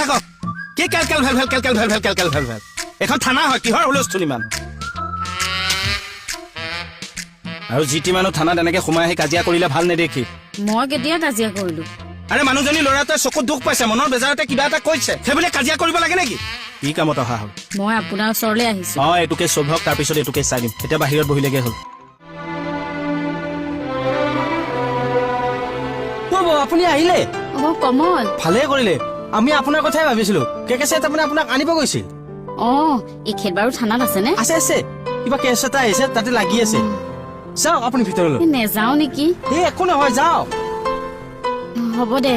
থাকক। কি কেল কেল ভেল ভেল, কেল কেল ভেল ভেল, কেল কেল ভেল ভেল? এখন থানা হয়, কিহৰ হুলস্থুল ইমান? আৰু যি টি মানুহ থানাত এনেকে সোমাই আহি কাজিয়া কৰিলে ভাল নেদেখি। মই কেতিয়া কাজিয়া কৰিলো? আৰে, মানুহজনী ল'ৰাটোৱে চকুত দুখ পাইছে, মনৰ বেজাৰতে কিবা এটা কৈছে, সেইবুলি কাজিয়া কৰিব লাগে নেকি? কি কামত অহা হ'ল? মই আপোনাৰ ওচৰলৈ আহিছো। অ, এইটোকে চল্ভ হওক, তাৰপিছত এইটোকে চাই দিম। এতিয়া বাহিৰত বহিলেগে হ'ল। হ'ব, আপুনি আহিলে? অ কমল। ভালে কৰিলে, আমি আপোনাৰ কথাই ভাবিছিলো। কেকেছে তাৰমানে আপোনাক আনিব গৈছিল। অ, এখেত বাৰু থানাত আছেনে? আছে আছে, কিবা কেছ এটা আহিছে, তাতে লাগি আছে। যাওক আপুনি ভিতৰলৈ। এই, নেযাও নেকি? এই, একো নহয়, যাওক। হ'ব দে।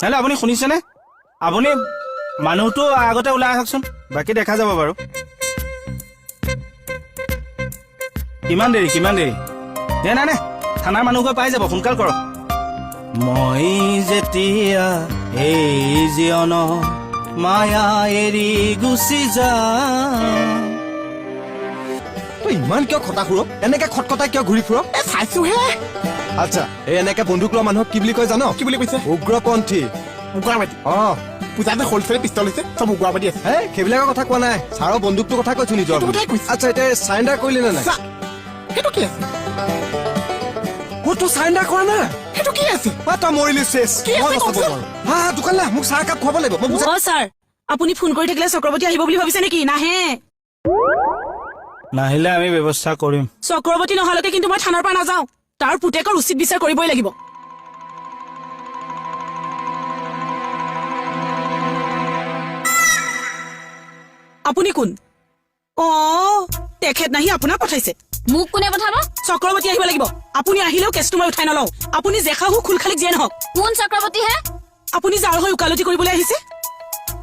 হেল্ল', আপুনি শুনিছেনে? আপুনি মানুহটো আগতে ওলাই আহকচোন, বাকী দেখা যাব বাৰু। কিমান দেৰি, কিমান দেৰি? নাই নাই নাই, থানাৰ মানুহ গৈ পাই যাব, সোনকাল কৰক। মই যেতিয়া এই জীৱন মায়া এৰি গুচি যাম। তই ইমান কিয় খটা ফুৰ? এনেকে খটখটাই কিয় ঘূৰি ফুৰ? এ, চাইছোহে। আচ্ছা, এই এনেকে বন্দুক লোৱা মানুহক কি বুলি কয় জান? কি বুলি কৈছে? উগ্ৰপন্থী। উগ্ৰবাদী? অ। পূজা যে হ'লচেল পিষ্টল হৈছে, চব উগ্ৰবাদী আছে। হে, সেইবিলাকৰ কথা কোৱা নাই, ছাৰৰ বন্দুকটোৰ কথা কৈছো, নিজৰ। সেইটো কথাই কৈছো। আচ্ছা, এতিয়া চাৰেণ্ডাৰ কৰিলি নে নাই? সেইটো কি আছে? অ, তই চাৰেণ্ডাৰ কৰা নাই? সেইটো কি আছে? অ, তই মৰিলি, চেচ। কি আছে মই বচাব কওকচোন? নোৱাৰো। হা হা, দোকানলে আহ, মোক চাহ একাপ খুৱাব লাগিব, মই বুজাই অ ছাৰ, আপুনি ফোন কৰি থাকিলে চক্ৰৱৰ্তী আহিব বুলি ভাবিছে নেকি? নাহে। নাহিলে আমি ব্যৱস্থা কৰিম। চক্ৰৱৰ্তী নহালৈকে কিন্তু মই থানাৰ পৰা নাযাওঁ। তাৰ পুতেকৰ উচিত বিচাৰ কৰিবই লাগিব। আপুনি কোন? অ, তেখেত নাহি আপোনাক পঠাইছে? মোক কোনে পঠাব? চক্ৰৱৰ্তী আহিব লাগিব। আপুনি আহিলেও কেছটো মই উঠাই নলওঁ। আপুনি জেখাহু খুলখালিক যিয়ে নহওক। কোন চক্ৰৱৰ্তী হে? আপুনি যাৰ হৈ ওকালতি কৰিবলৈ আহিছে।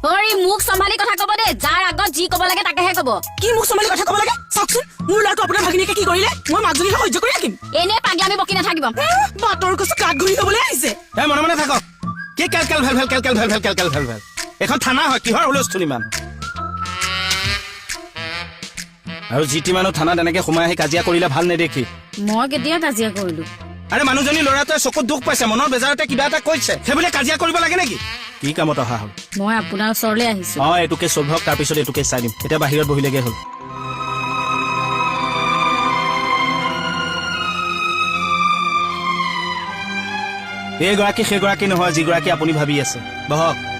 হৰি, মোক চম্ভালি কথা কব দেই। যাৰ আগত যি কব লাগে তাকেহে কব। কি মোক চম্ভালি কথা কব লাগে? চাওকচোন, মোৰ ল'ৰাটো আপোনাৰ ভাগিনীয়েকে কি কৰিলে। মই মাকজনী হৈ সহ্য কৰি ৰাখিম? এনেই পাগলামি বকি নাথাকিব। বাটৰ কচু কাঠ ঘূৰি ল'বলৈ আহিছে। এই, মনে মনে থাকক। কি কেল কেল ভেল ভেল, কেল কেল ভেল ভেল, কেল কেল ভেল ভেল? এখন থানা হয়, কিহৰ হুলস্থুল ইমান? আৰু যি টি মানুহ থানাত এনেকে সোমাই আহি কাজিয়া কৰিলে ভাল নেদেখি। মই কেতিয়া কাজিয়া কৰিলো? আৰে, মানুহজনী ল'ৰাটোৱে চকুত দুখ পাইছে, মনৰ বেজাৰতে কিবা এটা কৈছে, সেইবুলি কাজিয়া কৰিব লাগে নেকি? কি কামত অহা হ'ল? মই আপোনাৰ ওচৰলৈ আহিছো। অ, এইটোকে চল্ভ হওক, তাৰপিছত এইটোকে চাই দিম। এতিয়া বাহিৰত বহিলেগে হ'ল। এইগৰাকী সেইগৰাকী নহয় যিগৰাকী আপুনি ভাবি আছে। বহক।